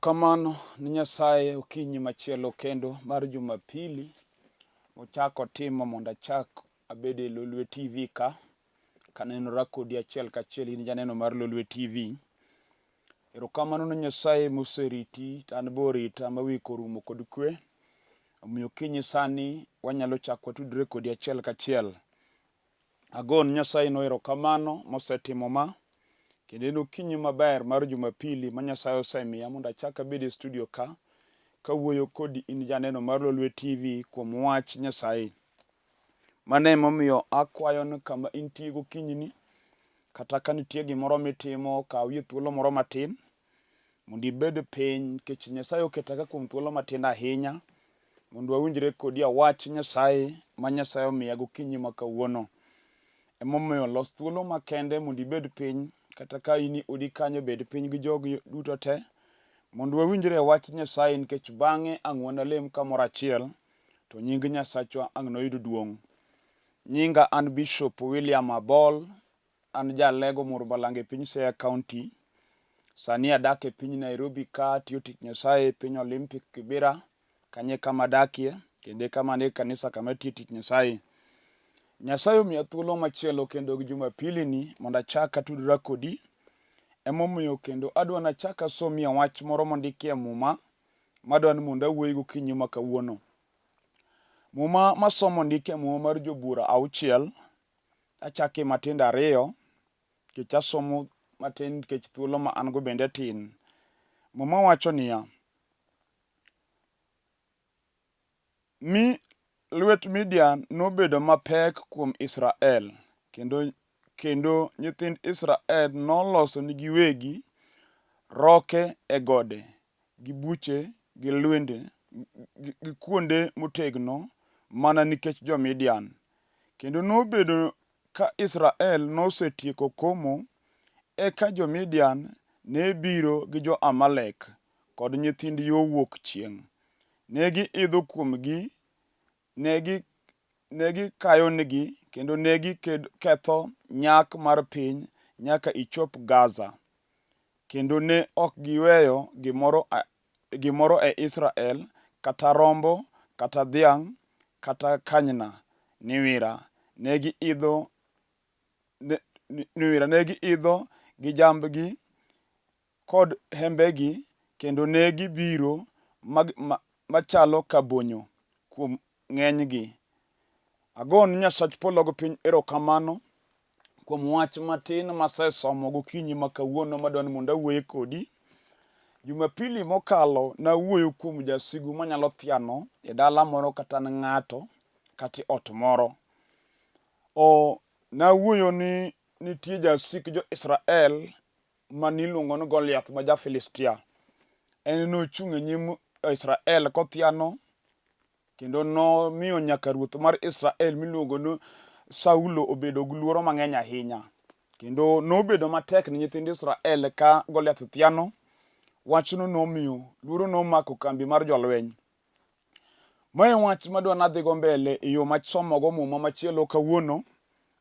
Erokamano ne Nyasaye okinyi machielo kendo mar Jumapili mochako otimo mondo achak abed e Lolwe TV ka kanenora kodi achiel kachiel in janeno mar Lolwe TV. Erokamano ne Nyasaye moseriti to an be orita ma wik orumo kod kwe. Omiyo okinyi sani wanyalo chako watudre kodi achiel kachiel. Agon Nyasaye no erokamano mosetimo ma, kendo en okinyi maber mar Jumapili ma Nyasaye osemiya mondo achak abed e studio ka, kawuoyo kodi in janeno mar Lolwe TV kuom wach Nyasaye. Mano emomiyo akwayo ni kama intie gokinyini, kata ka nitie gimoro mitimo, kawie thuolo moro matin mondo ibed piny nikech Nyasaye oketa ka kuom thuolo matin ahinya mondo wawinjre kodi a wach Nyasaye ma Nyasaye omiya gokinyi ma kawuono. Emomiyo los thuolo makende mondo ibed piny kata ka in e odi kanyo bed piny gi jogi duto te mondo wawinjre e wach Nyasaye nikech bang'e ang' wanalem kamoro achiel to nying Nyasachwa ang' noyud duong'. Nyinga an Bishop William Abol An ja Alego Murbalang e piny Siaya County. Sani adak e piny Nairobi ka atiyo tich Nyasaye e piny Olympic Kibera. Kanyo e kama adakie kendo e kama anie kanisa kama atiye tich Nyasaye. Nyasaye omiya thuolo machielo kendo gi Jumapili ni mondo achak atudra kodi. Emomiyo kendo adwa nachak asomie wach moro mondikie Muma madwa ni mondo awuoyi gokinyi ma kawuono. Muma masomo ndike Muma mar Jobura auchiel Achake matindo ariyo nikech asomo matin nikech thuolo ma an go bende tin. Muma wacho niya, Mi lwet Midian nobedo mapek kuom Israel, kendo, kendo nyithind Israel noloso ni giwegi roke e gode gi buche gi lwende gi kuonde motegno mana nikech jo-Midian. Kendo nobedo ka Israel nosetieko komo, eka jo-Midian ne biro gi jo-Amalek kod nyithind yo wuok chieng'. Ne giidho kuomgi, ne gikayonigi kendo ne giketho nyak mar piny nyaka ichop Gaza. Kendo ne ok giweyo gimoro, gimoro e Israel, kata rombo, kata dhiang', kata kanyna niwira. Ne giidho, ne, niwira, ne giidho gi jambgi kod hembegi, kendo ne gibiro machalo ka bonyo kuom ng'enygi. Agon Nyasach polo gi piny erokamano kuom wach matin masesomo gokinyi ma kawuono madwa ni mondo awuoye kodi. Jumapili mokalo nawuoyo kuom jasigu manyalo thiano e dala moro kata ne ng'ato kata e ot moro. O, nawuoyo ni nitie jasik jo-Israel ma niluongo ni Goliath ma ja-Filistia. En nochung' e nyim Israel kothiano Kendo nomiyo nyaka ruoth mar Israel miluongo ni Saulo obedo gi luoro mang'eny ahinya. Kendo nobedo matek ne nyithind Israel ka Goliath thiano. Wachno nomiyo luoro nomako kambi mar jolweny. Ma e wach madwa nadhigo mbele e yo masomogo muma machielo kawuono.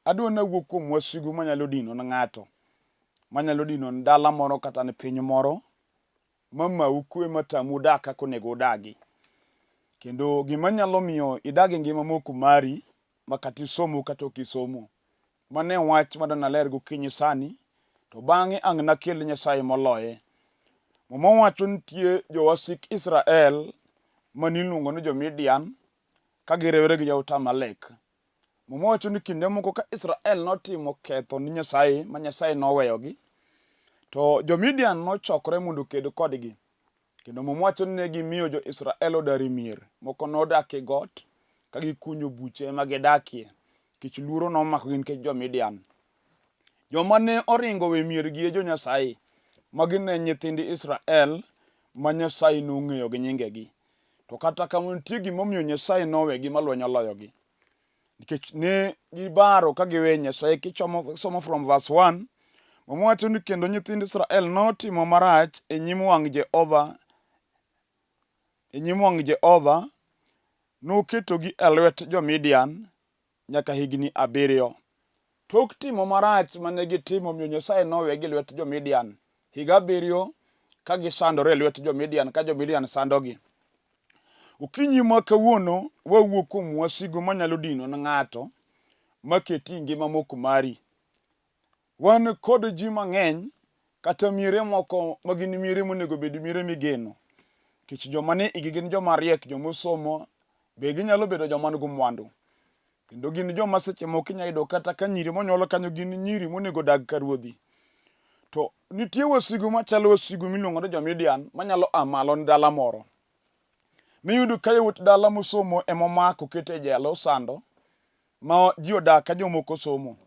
Adwa nawuo kuom wasigu manyalo dino ne ng'ato, manyalo dino ne dala moro kata ne piny moro mamau kwe matamu dak kaka onego udagi. Kendo gima nyalo miyo idag e ngima mok mari ma kata isomo kata ok isomo. Mano e wach madwa naler gokinyi sani to bang'e ang' nakel Nyasaye moloye. Muma wacho nitie jowasik Israel mane iluongo ni jo-Midian ka giriwore gi yawuot Amalek. Muma wacho ni kinde moko ka Israel notimo ketho ni Nyasaye ma Nyasaye noweyogi, to jo-Midian nochokore mondo oked kodgi. Kendo Muma wacho ni ne gimiyo jo-Israel odar e mier. Moko nodak e got ka gikunyo buche ema gidakie nikech luoro nomakogi nikech jo-Midian. Joma ne oringo we miergi e jo-Nyasaye. Magi ne nyithind Israel ma Nyasaye nong'eyo gi nyingegi. To kata kamano nitie gimomiyo Nyasaye nowegi ma lweny oloyogi. Nikech ne gibaro ka giwe Nyasaye kichomo somo from verse 1 Muma wacho ni kendo nyithind Israel notimo marach e nyim wang' Jehova e nyim wang' Jehova noketogi e lwet jo-Midian nyaka higni abiriyo. Tok timo marach mane gitimo omiyo Nyasaye nowegi e lwet jo-Midian higa abiriyo. ka gisandore e lwet jo-Midian ka jo-Midian sandogi. Okinyi ma kawuono wawuo kuom wasigu manyalo dino ne ng'ato maketi e ngima mok mari. Wan kod ji mang'eny kata miere moko ma gin miere monego bed miere migeno. Nikech joma ni igi gin joma riek, joma osomo, be ginyalo bedo joma nigi mwandu. Kendo gin joma seche moko inyalo yudo kata ka nyiri monyuol kanyo gin nyiri monego odag ka ruodhi. To nitie wasigu machalo wasigu miluongo ni jo-Midian manyalo a malo ne dala moro. Miyudo ka yawuot dala mosomo ema omako oketo e jela osando ma ji odak ka jomoko somo.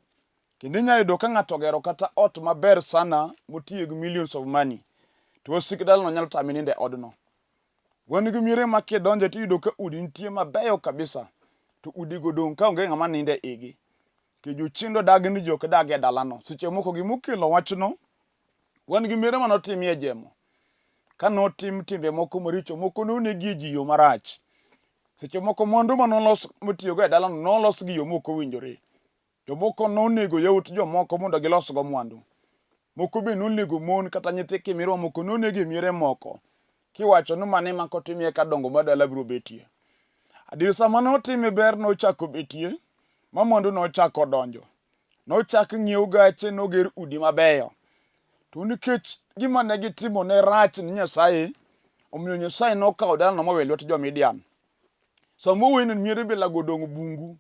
Kendo inyalo yudo ka ng'ato ogero kata ot maber sana motiyo gi millions of money to wasik dalano nyalo tami nindo e odno. Wan gi miere ma kidonje to iyudo ka udi nitie mabeyo kabisa to udigo odong' ka onge ng'ama nindo e igi. Nikech jochiende odagi ni ji ok dag e dalano. Seche moko gimokelo wachno, wan gi miere manotimie jemo. Ka notim timbe moko maricho, moko nonegie ji e yo marach. Seche moko mwandu manolos motiyogo e dalano nolos gi yo mok owinjore. Jomoko nonego yawuot jomoko mondo gilosgo mwandu. Moko be nonego mon kata nyithi kimirwa moko nonego e miere moko. Kiwacho ni mano ema kotimie ka dongo mar dala biro betie. Adier sama notime ber nochako betie ma mwandu nochako donjo. Nochak ng'iew gache noger udi mabeyo. To nikech gima ne gitimo ne rach ni Nyasaye, omiyo Nyasaye nokawo dalano moweyo e lwet jo-Midian. Sama owuoyo ni miere bilago odong' bungu.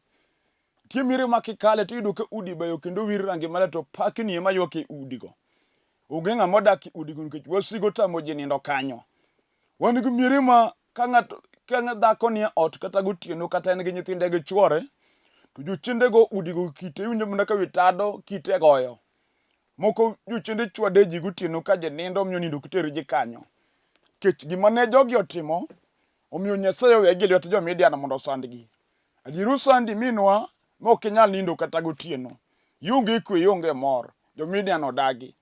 Nitie miere ma kikale to iyudo ka udi beyo kendo owir rangi maler to pakni ema ywak e udigo. Onge ng'ama odak e udigo nikech wasigu otamo ji nindo kanyo. Wan gi miere ma ka ng'ato ka dhako nie ot kata gotieno kata en gi nyithinde gi chwore to jochiendego udigo kite iwinjo mana ka wi tado kite goyo. Moko jochiende chwade ji gotieno ka ji nindo omiyo nindo ok ter ji kanyo. Nikech gima ne jogi otimo omiyo Nyasaye owegi e lwet jo-Midian mondo osandgi. Adier osandi minwa ma ok inyal nindo kata gotieno. Ionge kwe, ionge mor. Jo-Midian odagi.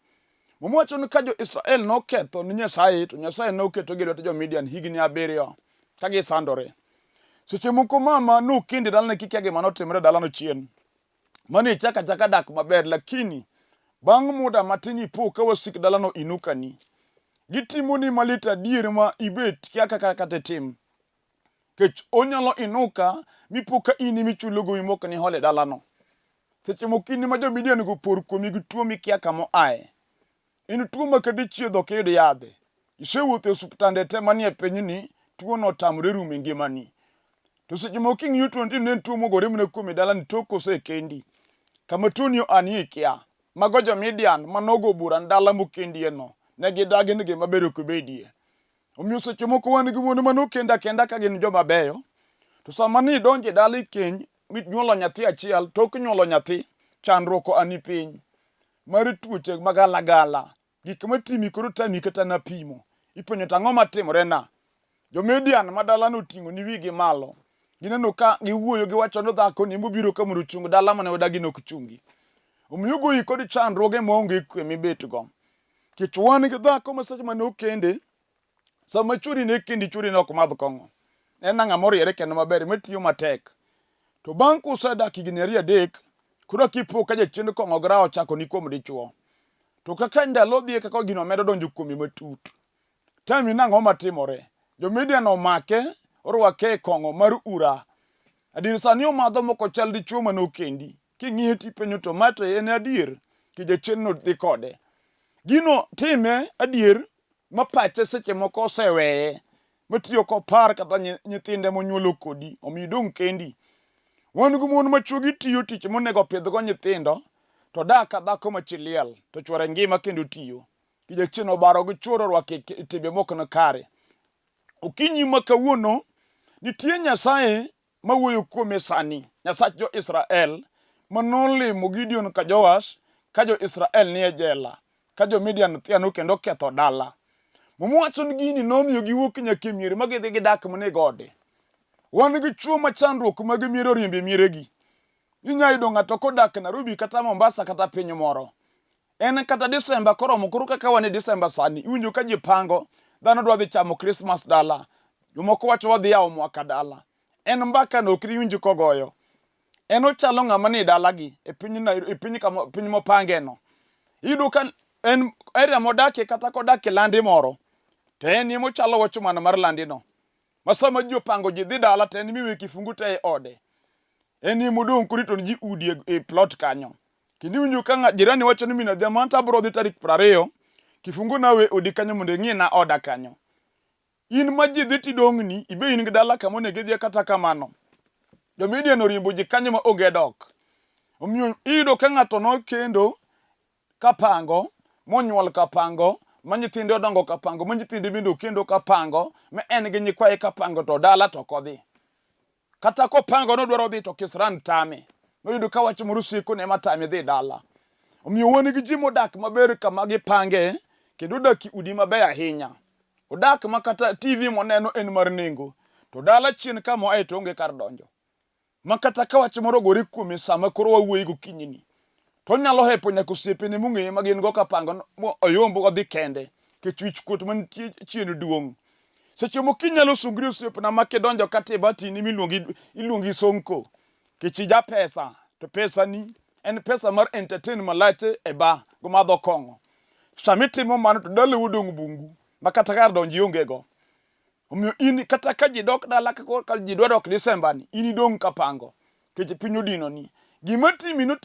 Muma wacho ni ka jo-Israel noketho ni Nyasaye to Nyasaye noketogi e lwet jo-Midian higni abiriyo ka gisandore. Seche moko mama nokendi e dalane kikia gima notimre e dalano chien. Mano ichako achaka dak maber lakini bang' muda matin ipo ka wasik dalano inukani. Gitimoni malit adier ma ibet kia kaka kata itim. Kech onyalo inuka mipo ka in ema ichulo gowi mok nihol e dalano. Seche moko in ema jo-Midian go por kuomi gi tuo mikia kama oaye. En tuo ma kata ichiedho ok iyud yadhe. Isewuotho e osuptande te manie pinyni, tuono otamore rumo e ngimani. To seche moko king'iyo tuono to en tuo mogore mana kuomi e dalani tok osekendi. Kama tuoni oanie ikia. Mago jo-Midian ma nogo bura ne dala mokendieno. Ne gidagi ni gima ber ok obedie. Omiyo seche moko wan gi mon ma nokend akenda ka gin joma beyo, to sama ni idonjo e dala ikeny minyuolo nyathi achiel, tok nyuolo nyathi, chandruok oani piny mar tuoche magalagala, gik matimi koro tami kata napimo. Ipenjo to ang'o matimore na? Jo-Midian ma dalano oting'o ni wigi malo. Gineno ka giwuoyo giwacho ni dhako ni mobiro ka mondo ochung dala mane wadagi nok chungi. Omiyo ogoyi kod chandruoge maonge kwe mibetgo. Nikech wan gi dhako ma seche mane okende, sama chwori ne kendi chwori ne ok madh kong'o. En ng'ama oriere kendo maber matiyo matek. To bang' kusedak higni ariyo adek, koro kipo ka jachiend kong'o gi raha ochako ni kuom dichuo. To kaka ndalo dhi e kaka gino medo donjo kuome matut. Tami nang'o matimore? Jo-Midian omake, orwake e kong'o mar ura. Adier sani omadho moko chal dichuo mane okendi. King'iye tipenjo to ma to en adier? Ki jachien no dhi kode. Gino time adier ma pache seche moko oseweye matiyo kopar kata nyithinde monyuolo kodi omiyo idong' kendi. Wan gi mon ma chwogi tiyo tich monego opidhgo nyithindo to dak ka dhako ma chi liel to chwore ngima kendo tiyo. Ki jachien obaro gi chwore orwake e timbe mok ni kare. Okinyi ma kawuono nitie Nyasaye mawuoyo kuome sani, Nyasach jo-Israel, ma nolimo Gideon ka Joash ka jo-Israel nie jela, ka jo-Midian thiano kendo ketho dala. Muma wacho ni gini nomiyo giwuok nyaka e mier ma gidhi gidak mana e gode. Wan gi chwo ma chandruok mag mier oriembo e mieregi. Inya yudo ng'ato kodak Nairobi kata Mombasa kata piny moro. En kata Desemba koromo koro kaka wan e Desemba sani, iwinjo ka ji pango, dhano dwa dhi chamo Christmas dala, jomoko wacho wadhi yawo mwaka dala. En mbaka no ok iwinj kogoyo. En ochalo ng'ama ni dalagi e piny e piny kama piny mopange no. Iyudo ka en area modakie kata kodak e landi moro. To en ema ochalo watchman mar landino. Ma sama ji opango ji dhi dala to en miwe kifungu te e ode. En ema odong' korito ne ji udi e, e plot kanyo. Kendo iwinjo ka ng'a jirani wacho ni min adhiambo anto abiro dhi tarik 20 kifungu nawe odi kanyo mondo ing'ina oda kanyo. In ma ji dhi tidong'ni, ibe in gi dala kama onego idhiye kata kamano. Jo-Midian oriembo ji kanyo ma onge dok. Omiyo iyudo ka ng'ato nokendo kapango, monyuol kapango, ma nyithinde odongo kapango, ma nyithinde bende okendo kapango, ma en gi nyikwaye kapango to dala to ok odhi. Kata kopango nodwaro dhi to kisran tame. Noyudo ka wach moro siko ne matame dhi dala. Omiyo wan gi ji modak maber kama gipange kendo odak e udi mabeyo ahinya. Odak ma kata TV moneno en mar nengo. To dala chien kama oaye to onge kar donjo. Ma kata ka wach moro ogore kuome sama koro wawuoyi gokinyi ni, to onyalo hepo nyaka osiepene mong'eye ma gin go kapango oyomb odhi kende nikech wich kuot mantie chien duong'. Seche moko inyalo sungri osiepna ma kidonjo kata e batini miluongi iluongi sonko nikech ija pesa to pesani en pesa mar entertain malache e ba go madho kong'o. Sama itimo mano to dalau odong' bungu ma kata kar donjo ionge go. Omiyo in kata ka ji dok dala ka ji dwa dok Desemba ni in idong' kapango nikech piny odinoni. Gima timi no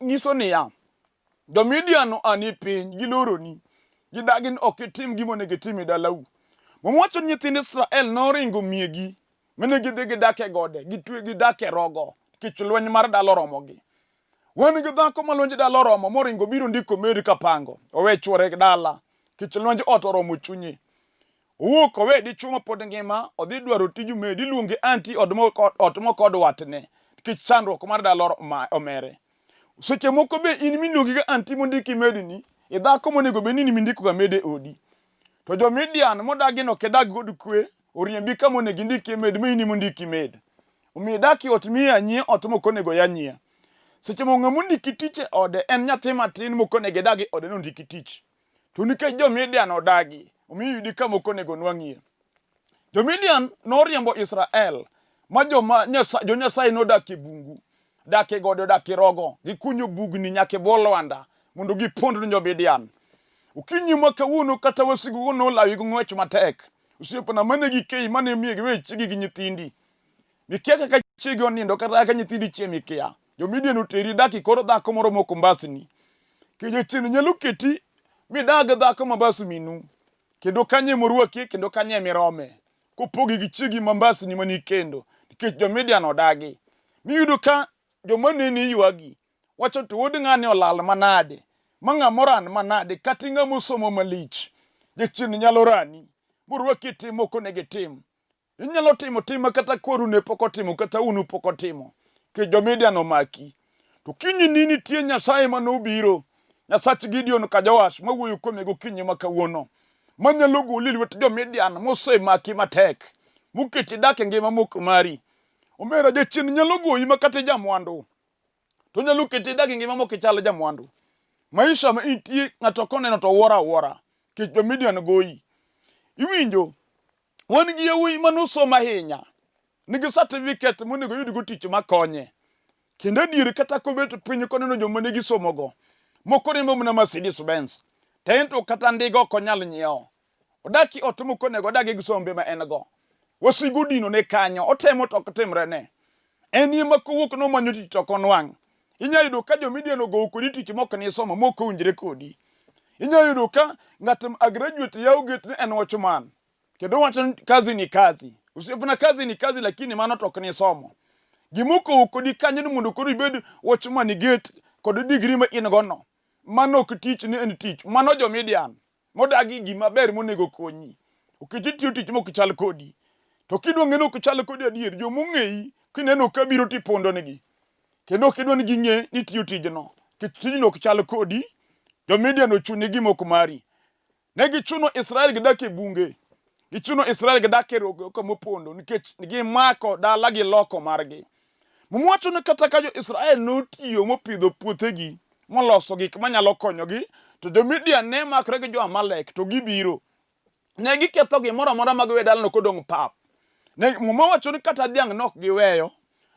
nyiso niya, Jo-Midian oa ni piny, giloroni. Gidagi ni ok itim gima onego itim e dalau. Muma wacho ni nyithind Israel noringo miegi mane gidhi gidak e gode, gitwe gidak e rogo nikech lweny mar dala oromogi. Wan gi dhako ma lwenj dala oromo moringo biro ndiko med kapango, owe chwore dala nikech lwenj ot oromo chunye. Owuok owe dichwo ma pod ngima odhi dwaro tij med iluonge anti ot moko od watne nikech chandruok mar dala omere. Seche moko be in miluongi ga anti mondiki medni, e dhako monego bed ni in mindiko ga med e odi. To jo Midian modagi no ok idag kod kwe, oriembi kama onego indikie med ma in emondiki med. Omiyo idak e ot miyanyie ot mok onego yanyie. Seche moko ng'ama ondiki tich e ode en nyathi matin mok onego idag e ode nondiki tich. To nikech jo Midian odagi, omiyo iyudi kama ok onego nwang'ie. Jo-Midian noriembo Israel ma joma jo-Nyasaye nodak e bungu, dak e gode, odak e rogo, gikunyo bugni nyaka e bwo lwanda mondo gipond ne jo-Midian. Okinyi ma kawuono kata wasigugo nolawi gi ng'wech matek. Osiepna mane gikeyi mane miyo giwe chiegi gi nyithindi. Mikia kaka chiegi onindo kata kaka nyithindi chiemo ikia. Jo-Midian oteri dak e kor dhako moro moko mbasni. Jachien nyalo keti midag dhako ma bas minu. Kendo kanyo ema orwakie kendo kanyo ema irome. Kopogi gi chiegi ma mbasni mane ikendo nikech jo-Midian odagi. Miyudo ka joma neni ywagi wacho to wuod ng'ani olal manade ma ng'ama oran manade kata ng'ama osomo malich. Jachien nyalo rani morwaki e tim mok onego itim. Inyalo timo tim ma kata kweru ne pok otimo kata unu pok otimo. Nikech jo-Midian omaki. To kinyi ni nitie Nyasaye ma nobiro, Nyasach Gideon ka Joash mawuoyo kuome gokinyi ma kawuono, manyalo goli e lwet jo-Midian mosemaki matek, moketi idak e ngima mok mari. Omera, jachien nyalo goyi ma kata ijamwandu. To onyalo keti idag e ngima mok ichal jamwandu. Maisha ma intie ng'ato koneno to wuoro awuora, nikech jo-Midian goyi. Iwinjo? Wan gi yawuoyi ma nosomo ahinya, nigi certificate monego oyudgo tich makonye. Kendo adier kata kobet piny koneno joma ne gisomogo, moko riembo mana Mercedes Benz, to en to kata ndiga ok onyal nyiewo. Odak e ot mok onego odagi gi sombe ma en go. Wasigu odinone kanyo, otemo to ok timrene. En ema kowuok nomanyo tich to ok onwang'. Inyalo yudo ka jo-Midian ogowo kodi tich mok nisomo mok owinjre kodi. Inyalo yudo ka ng'at a graduate yawo gate ni en watchman. Kendo wacho ni kazi ni kazi. Osiepna kazi ni kazi lakini mano to ok nisomo. Gima okowo kodi kanyo ni mondo koro ibed watchman e gate kod degree ma in go no. Mano ok tich ni en tich. Mano jo Midian modagi gima ber monego konyi. Oketi itiyo tich mok chal kodi. To kidwa ng'e ni ok chal kodi adier, joma ong'eyi kineno ka biro tipondo negi. Kendo ok idwa ni ging'e ni itiyo tijno. Nikech tijno ok chal kodi, jo Midian ochuni gima ok mari. Ne gichuno Israel gidak e bunge. Gichuno Israel gidak e rogo kama opondo nikech gimako dala gi loko margi. Muma wacho ni kata ka jo-Israel notiyo mopidho puothegi moloso gik manyalo konyogi, to jo-Midian ne makre gi jo-Amalek to gibiro. Ne giketho gimoro amora ma giwe dalano kodong' pap. Ne, Muma wacho ni kata dhiang' nok giweyo,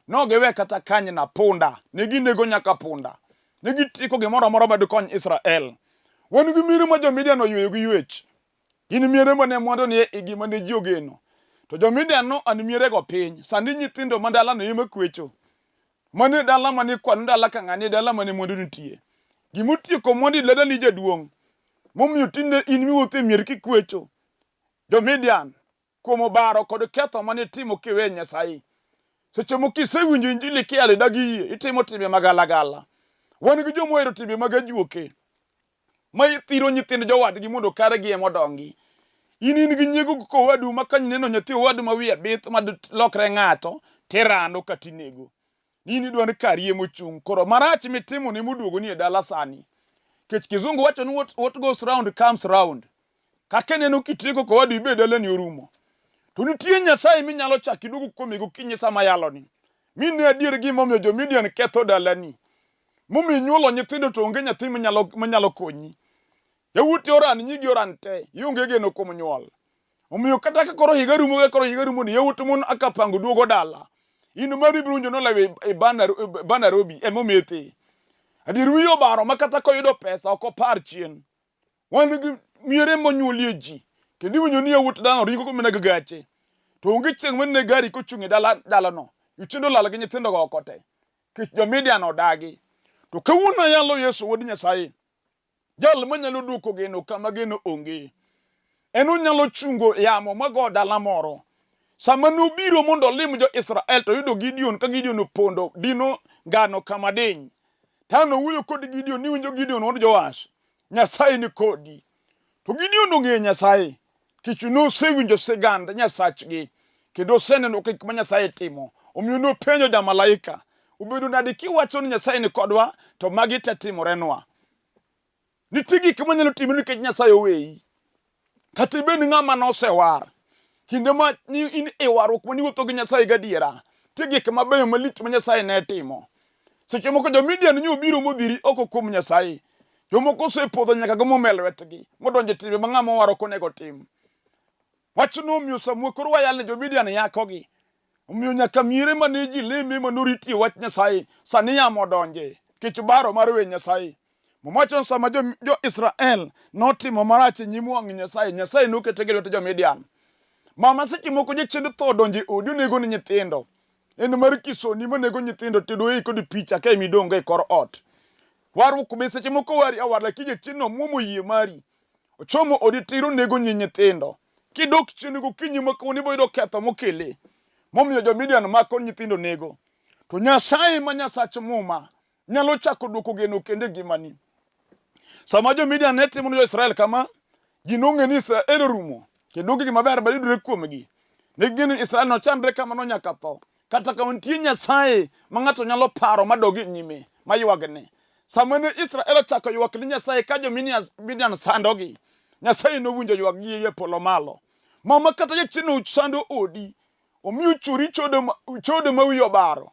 no giwe kata kanyna, punda, ne ginego nyaka punda. Ne gitieko gimoro amora ma dikony Israel. Wan gi mire ma jo-Midian oyweyo gi ywech. Gin miere mane mwandu nie igi mane ji ogeno. To jo-Midian no an mierego piny. Sani nyithindo ma dalano ema kwecho. Mano e dala mane ikwano dala ka ng'ani e dala mane mwandu nitie. Gima otieko mwandu e dala ni jaduong'. Momiyo tinde in miwuotho e mier kikwecho. Jo-Midian kuom obaro kod ketho mane itimo kiweyo Nyasaye. Seche moko isewinjo injili kiyalo idagi yie, itimo timbe magalagala. Wan gi joma ohero timbe mag ajuoke ma thiro nyithind jowadgi mondo kargi ema odongi. In in gi nyiego kowadu ma ka ineno nyathi owadu ma wiye bith ma lokre ng'ato tirando kata inego. In idwa ni kari ema ochung'. Koro marach mitimo ne moduogoni e dala sani. Kech kizungu wacho ni what goes round comes round. Kaka ineno kitieko kowadu ibe dalani orumo. To nitie Nyasaye minyalo chako iduogo kuome gokinyi sama yaloni. Mi ne adier gimomiyo jo-Midian ketho dalani. Momiyo inyuolo nyithindo to onge nyathi manyalo, manyalo konyi. Yawuoti oran, nyigi oran te, ionge geno kuom nyuol. Omiyo kata ka koro higa rumo ka koro higa rumo ni yawuot mon akapango duogo dala. In mari ibiro winjo nolewo e ba Nairobi ema omethe. Adier wiye obaro ma kata koyudo pesa ok opar chien. Wan gi miere monyuolie ji kendo iwinjo ni yawuot dalano ringo mana gi gache. To onge chieng' manene gari kochung' e dala dalano. Nyithindo olal gi nyithindogo oko te. Nikech jo-Midian odagi. To kawuono ayalo Yesu wuod Nyasaye. Jal manyalo duoko geno kama geno onge. En onyalo chungo yamo mago dala moro. Sama nobiro mondo olim jo-Israel to oyudo Gideon ka Gideon opondo dino ngano kama diny. Tano owuoyo kod Gideon ni winjo Gideon wuod Joash, Nyasaye ni kodi. To Gideon ong'eyo Nyasaye nikech nosewinjo sigand Nyasachgi kendo oseneno gik ma Nyasaye timo. Omiyo nopenjo jamalaika, obedo nade kiwacho ni Nyasaye ni kodwa to magi te timorenwa? Nitie gik manyalo timore nikech Nyasaye oweyi. Kata ibed ng'ama nosewar, kinde ma in e warruok ma niwuotho gi Nyasaye gadiera, nitie gik mabeyo malich ma Nyasaye ne timo. Seche moko jo-Midian nyo obiro modhiri oko kuom Nyasaye. Jomoko osepodho nyaka gi muma e lwetgi, modonjo e timbe ma ng'ama owar ok onego otim. Wachno omiyo Samuel koro wayal ni jo-Midian yakogi. Omiyo nyaka miere mane ji leme ma noritie wach Nyasaye sani yamo odonje nikech baro mar we Nyasaye. Muma wacho ni sama jo-Israel notimo marach e nyim wang' Nyasaye, Nyasaye nokete gi lwet jo-Midian. Mama seche moko jachiend tho odonjo e odi onego ni nyithindo. En mar kisoni manego nyithindo tedo ei kod picha ka ema idong' e kor ot. Warruok be seche moko wari awar lakini jachien no muomo yie mari. Ochomo odi tir onego nyi nyithindo. Kidok chien gokinyi ma kawuono ibiro yudo ketho mokele. Momiyo jo-Midian mako nyithindo nego. To Nyasaye ma Nyasach Muma nyalo chako duoko geno kendo e ngimani. Sama jo-Midian ne timo ne jo-Israel kama, ji nong'e ni Israel orumo kendo onge gima ber mayudore kuomgi. Ne gigeno ni Israel nochandre kamano nyaka tho. Kata kama nitie Nyasaye ma ng'ato nyalo paro madog e nyime, maywagne. Sama ne Israel ochako ywak ni Nyasaye ka jo-Midian sandogi, Nyasaye nowinjo ywakgi e polo malo. Mama kata jachien sando odi, omiyo chori chodo ma wiye obaro.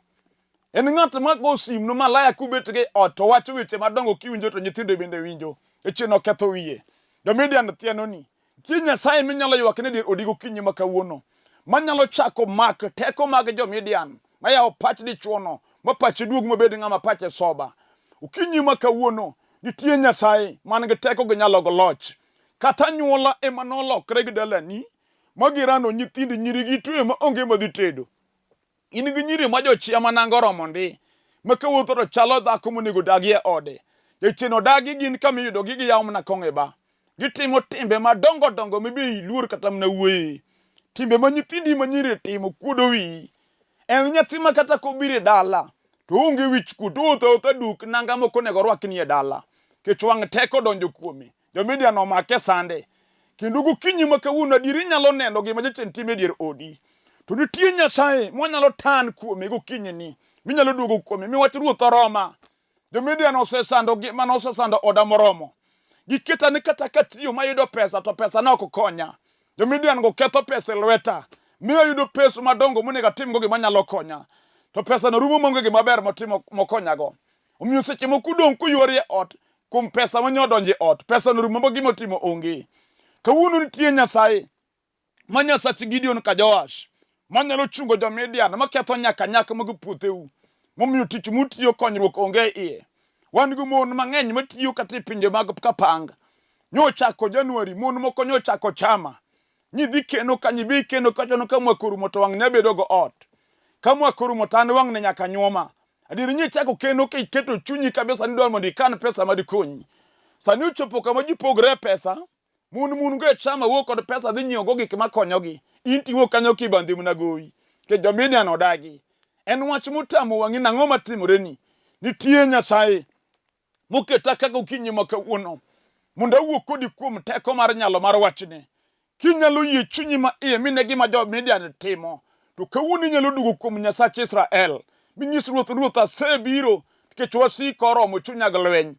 En ng'at ma go sim no malaya kubet gi ot to wacho weche madongo kiwinjo to nyithindo bende winjo. Jachien oketho wiye. Jo-Midian thienoni. Nitie Nyasaye minyalo ywakne dier odi gokinyi ma kawuono, manyalo chako mak teko mag jo-Midian, mayawo pach dichwono, ma pache duog mabed ng'ama pache soba. Okinyi ma kawuono, nitie Nyasaye man gi teko gi nyalo gi loch. Kata anyuola ema nolokre gi dalani, ma girano nyithindi nyiri gi tweyo ma onge madhi tedo. In gi nyiri ma jochia ma nanga oromo ndi, ma kawuotho to chalo dhako monego dagi e ode. Jachien odagi gin kama iyudogi giyawo mana kong'o e ba. Gitimo timbe madongo dongo mibe iluor kata mana wuoye. Timbe ma nyithindi ma nyiri timo kuodo wiyi. En nyathi ma kata kobiro e dala to oonge wich kuot, owuotho awuotha duk nanga mok onego orwakni e dala. Nikech wang' teko odonjo kuome. Jo-Midian omake sande. Kendo gokinyi ma kawuono adier inyalo neno gima jachien timo e dier odi. To nitie Nyasaye mwanyalo tan kuome gokinyini, minyalo duogo kuome miwach Ruoth oroma. Jo-Midian osesando mano osesando oda moromo. Giketa ni kata katiyo mayudo pesa to pesa ne ok konya. Jo-Midian go ketho pesa e lweta. Miyo ayudo pesa madongo monego atimgo gima nyalo konya. To pesa no rumo maonge gima ber motimo mokonyago. Omiyo seche moko udong' kuywori e ot kuom pesa mane odonjo e ot. Pesa no rumo ma gima otimo onge. Kawuono nitie Nyasaye ma Nyasach Gideon ka Joash manyalo chungo jo-Midian maketho nyaka nyak mag puotheu momiyo tich mutiyo konyruok onge e iye. Wan gi mon mang'eny matiyo kata e pinje mag kapang. Nyochako January, mon moko nyochako chama. Nyidhi keno ka nyibi keno ka chono ka mwaka orumo to wang'ni abedo go ot. Ka mwaka orumo to an wang'ni nyaka nyuoma. Adier nyichako keno ka iketo chunyi kabisa ni dwaro mondo ikan pesa madikonyi. Sani ochopo kama ji pogre e pesa, mon mon go e chama wuok kod pesa dhi nyiewo go gik makonyogi. In to iwuok kanyo kibandhi mana gowi. Nikech jo-Midian odagi. En wach motamo wang'i nang'o matimoreni? Nitie Nyasaye moketa kaka okinyi ma kawuono mondo awuo kodi kuom teko mar nyalo mar wachni. Kinyalo yie chunyi ma iye mine gima jo-Midian timo, to kawuono inyalo duogo kuom Nyasach Israel minyis ruoth, ruoth asebiro nikech wasika oromo chunya gi lweny.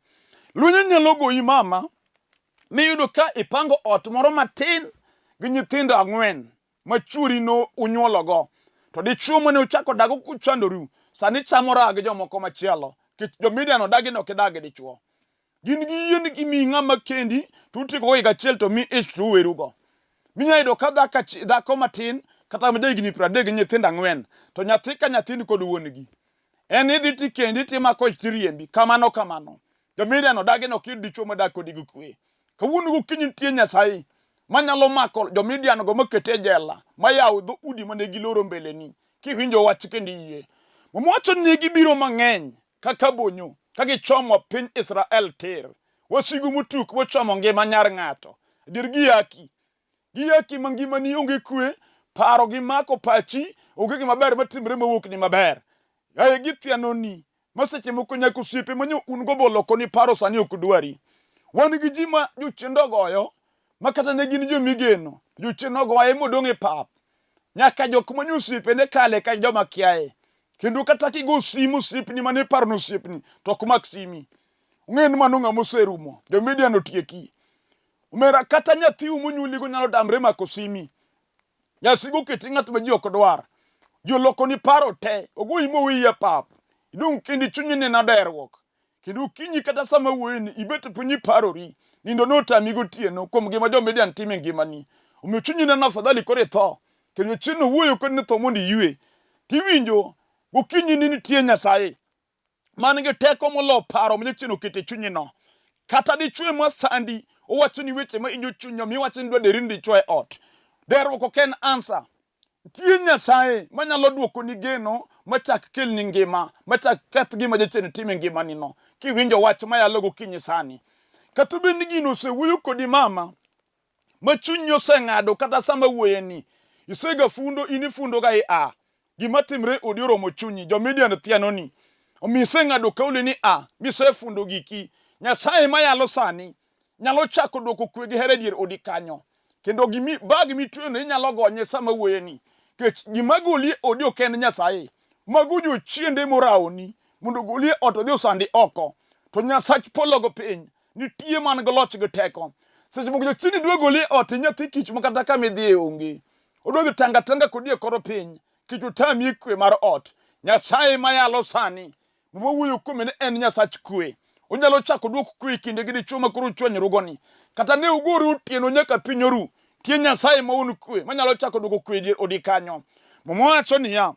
Lweny nyalo goyi mama, miyudo ka ipango ot moro matin gi nyithindo ang'wen ma chwori no unyuologo to dichwo mane uchako dago kuchandoru sani chamo raha gi jomoko machielo kech jo-Midian odagi ni ok idag gi dichwo. Gin gi yie ni gimiyi ng'ama kendi to utieko higa achiel to mi ich to uwerugo. Minya yudo ka dhako matin kata ma jahigni 30 gi nyithindo ang'wen to nyathi ka nyathi ni kod wuon-gi. En idhi tikendi timako ich tiriembi kamano kamano. Jo-Midian odagi ni ok iyud dichwo madak kodi gi kwe. Kawuono gokinyi nitie Nyasaye manyalo mako jo-Midian go makete e jela, mayaw dho udi mane giloro mbeleni. Kiwinjo wach kendo iyie. Muma wacho ni ne gibiro mang'eny kaka bonyo ka gichomo piny Israel tir. Wasigu motuk mochomo ngima nyar ng'ato. Adier giyaki. Giyaki ma ngimani onge kwe, paro gi mako pachi, onge gima ber matimre mawuokni maber. Yaye githianoni, ma seche moko nyaka osiepe ma nyo un go bolokoni paro sani ok dwari. Wan gi ji ma jochiende ogoyo ma kata ne gin jomigeno, jochien ogoye modong' e pap. Nyaka jok ma nyo osiepe ne kale ka joma kiaye. Kendo kata kigo simu osiepni mane iparo ni osiepni to ok mak simi. Ung'e ni mano ng'ama oserumo. Jo-Midian otieki. Omera kata nyathiu monyuoligo nyalo damre mako simi. Jasigu oketi ng'at ma ji ok dwar. Ji olokoni paro te, ogoyi moweyi e pap. Idong' kendi chunyi neno derruok. Kendo okinyi kata sama wuoyeni, ibet piny iparori. Nindo notami gotieno kuom gima jo-Midian timo e ngimani. Omiyo chunyi neno afadhali koro itho. Kendo chieng'no wuoyo kodi ni tho mondo iywe. Tiwinjo gokinyi ni nitie Nyasaye. man gi teko molo paro ma jachien oketo e chunyino. Kata dichwe ma sandi owacho ni weche ma injo chunyo mi wacho ni dwa deri ni dichwo e ot. Derruok ok en answer. Nitie Nyasaye manyalo duoko ni geno machak kelni ngima, machak keth gima jachien timo e ngimani no. Kiwinjo wach mayalo gokinyi sani. Kata obed ni gino osewuoyo kodi mama, ma chunyi oseng'ado kata sama wuoyeni isega fundo in ifundo ga i a gima timre odi oromo chunyi jo-Midian thianoni omiyo iseng'ado kauli ni a misefundo giki Nyasaye mayalo sani nyalo chako duoko kwe gi hera e dier odi kanyo kendo gimi bag mitweyono inyalo gonye sama wuoyeni kech gima goli e odi ok en Nyasaye mago jochiende morawoni mondo ogoli e ot odhi osandi oko to Nyasach polo gi piny nitie man gi loch gi teko. Seche moko jachien dwa goli e ot nyathi kich ma kata kama idhiye onge. Odwa dhi tanga tanga kodi e kor piny kich otami e kwe mar ot. Nyasaye mayalo sani Muma wuoyo kuome ni en Nyasach kwe. Onyalo chako duok kwe e kinde gi dichwo ma koro uchwanyorugoni. Kata ne ugoru otieno nyaka piny oru, tie Nyasaye ma wuon kwe manyalo chako duoko kwe e dier odi kanyo. Muma wacho niya,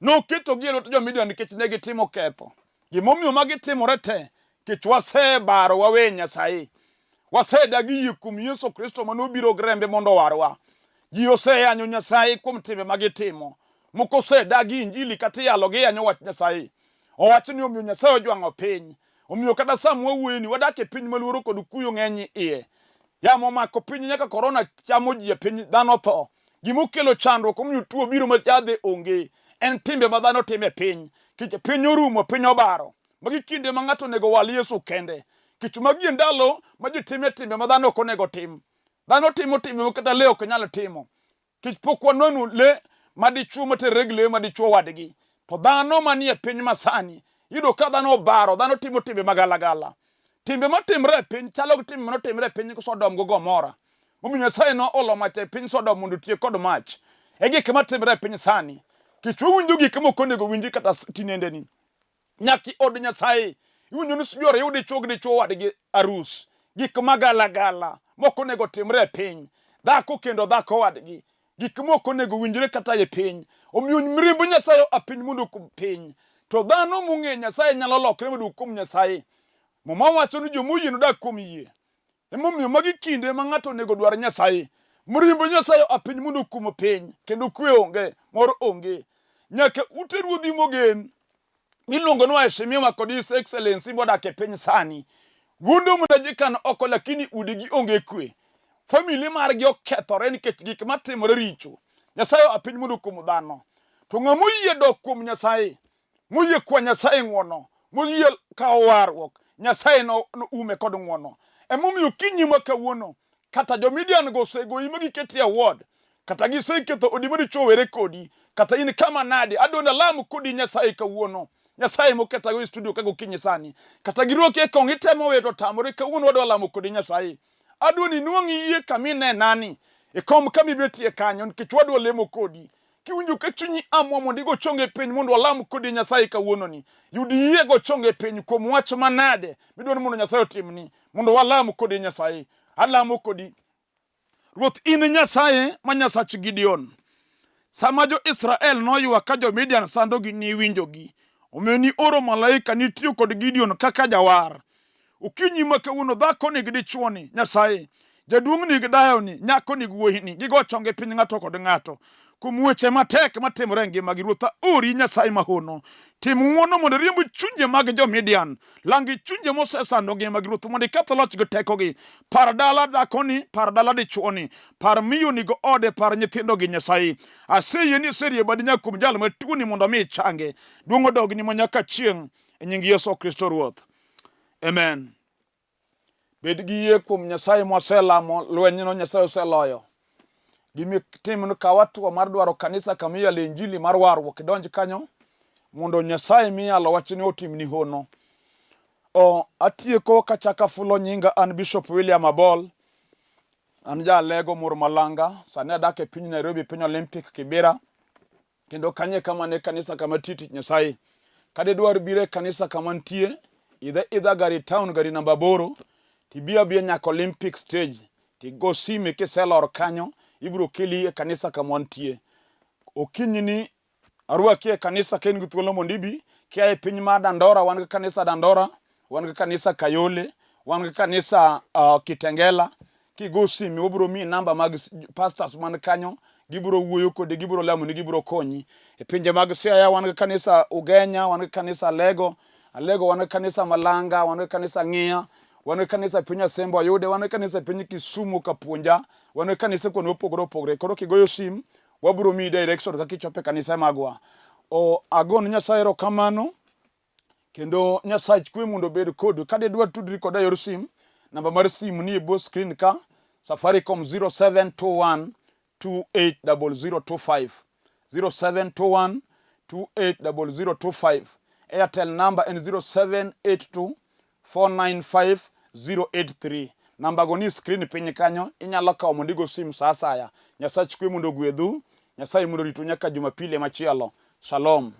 Noketogi e lwet jo-Midian nikech ne gitimo ketho. Gimomiyo magi timore te, nikech wasebaro wawe Nyasaye. Wasedagi yie kuom Yesu Kristo ma nobiro gi rembe mondo owarwa. Ji oseyanyo Nyasaye kuom timbe ma gitimo. Moko osedagi Injili kata iyalo giyanyo wach Nyasaye. Owach ni omiyo Nyasaye ojwang'o piny. Omiyo kata sama wawuoyeni, wadak e piny ma luoro kod kuyo ng'eny iye. Yamo omako piny nyaka korona chamo ji e piny, dhano tho. Gima okelo chandruok omiyo tuo biro ma yadhe onge en timbe ma dhano timo e piny. Kech piny orumo, piny obaro. Magi kinde ma ng'ato onego wal Yesu kende. Kech magi e ndalo ma ji time timbe ma dhano ok onego tim. Dhano timo timbe ma kata le ok nyal timo. Kech pok waneno le ma dichwo materre gi le ma dichwo wadgi. To dhano manie piny masani, iyudo ka dhano obaro, dhano timo timbe magalagala. Timbe matimre e piny chalo gi timbe manotimre e piny Sodom gi Gomora. Momiyo Nyasaye noolo mach e piny Sodom mondo otiek kod mach. E gik matimre e piny sani. Kech wawinjo gik mok onego winji kata tinendeni. Nyaka i od Nyasaye. Iwinjo ni sijui oriw dichwo gi dichwo wadgi arus. Gik magalagala mok onego timre e piny. Dhako kendo dhako wadgi. Gik mok onego winjre kata e piny. Omiyo mirimb Nyasaye oa piny mondo okum piny. To dhano mong'eyo Nyasaye nyalo lokre mondo okum Nyasaye. Muma wacho ni joma oyie nodag kuom yie. Emomiyo magi kinde ma ng'ato onego dwar Nyasaye. Mirimb Nyasaye oa piny mondo okum piny, kendo kwe onge, mor onge. Nyaka ute ruodhi mogen miluongo ni waheshimiwa kod His Excellency modak e piny sani wuondo mana ji kan oko, lakini udigi onge kwe. Famili margi okethore nikech gik matimore richo. Nyasaye oa piny mondo okum dhano. To ng'ama oyie dok kuom Nyasaye moyie kwa Nyasaye ng'wono, moyie kawo warruok, Nyasaye noume kod ng'wono. Emomiyo kinyi ma kawuono, kata jo-Midian go osegoyi ma giketi e ward, kata giseketho odi ma dichwo were kodi, kata in kama nade, adwa alam kodi Nyasaye kawuono. Nyasaye moketago e studio ka gokinyi sani, kata girwaki e kong' itemo weyo to tamore, kawuono wadwa lamo kodi Nyasaye. Adwa ni inwang' yie kama inenani, e kom kama ibetie kanyo, nikech wadwa lemo kodi. Kiwinjo ka chunyi amua mondo igo chonge piny mondo walam kodi Nyasaye kawuononi, yud yie go chonge piny kuom wach manade midwaro mondo Nyasaye otimni, mondo walam kodi Nyasaye. Alamo kodi. Ruoth in Nyasaye ma Nyasach Gideon. Sama jo-Israel noywak ka jo-Midian sandogi, niwinjogi. Omiyo nioro malaika nitiyo kod Gideon kaka jawar. Okinyi ma kawuono dhako ni gi dichuo ni, Nyasaye, jaduong' ni gi dayo ni, nyako ni gi wuoyi ni, gigo chonge piny ng'ato kod ng'ato. Kuom weche matek matimore e ngimagi, Ruoth aori Nyasaye mahono. Tim ng'wono mondo iriemb chunje mag jo-Midian. Langi chunje mosesando ngimagi, Ruoth, mondo iketh loch gi tekogi. Par dala dhakoni, par dala dichuoni, par miyoni gi ode, par nyithindogi, Nyasaye. Aseyie ni iserie badi nyaka kuom jal matuoni mondo omi ichange. Duong' odogni ma nyaka chieng' e nying Yesu Kristo Ruoth. Amen. Bed gi yie kuom Nyasaye mwaselamo, lwenyno Nyasaye oseloyo. Gima itim kaw hatua mar dwaro kanisa kama iyalo injili mar warruok, idonj kanyo mondo Nyasaye miyalo wachne otimni hono. O, atieko kachako afulo nyinga an Bishop William Abol. An ja Alego Mur Malanga, sani adak e piny Nairobi, piny Olympic Kibera. Kendo kanyo e kama ne kanisa kama tiyo tich Nyasaye. Ka didwar biro e kanisa kama nitie, idh idha gari town gari namba 8, tibi abiya nyaka Olympic stage, tigo sime kiselor kanyo, ibiro keli e kanisa kama wantie. Okinyi ni arwaki e kanisa ka in gi thuolo mondo ibi, kia e piny mar Dandora, wan gi kanisa Dandora, wan gi kanisa Kayole, wan gi kanisa Kitengela. Kigo simu wabiro miyi namba mag pastors man kanyo, gibiro wuoyo kodi, gibiro lamoni, gibiro konyi. E pinje mag Siaya wan gi kanisa Ugenya, wan gi kanisa Alego, Alego wan gi kanisa Malanga, wan gi kanisa Ng'iya, wan gi kanisa piny Asembo Ayude, wan gi kanisa piny Kisumu Kapuonja, wan gi kanisa kuonde mopogore opogore. Koro kigoyo sim wabiro miyi direction kaka ichopo e kanisa magwa. O agone Nyasaye erokamano kendo Nyasach kwe mondo obed kodu. Ka didwar tudri koda e yor sim, namba mar sim ni e bwo screen ka, Safaricom 0721 280025 0721 280025. Airtel namba en 0782 495 083. Namba go ni screen piny kanyo, inyalo kawo mondo igo sim sa asaya. Nyasach kwe mondo ogwedhu, Nyasaye mondo oritu nyaka Jumapili machielo. Shalom.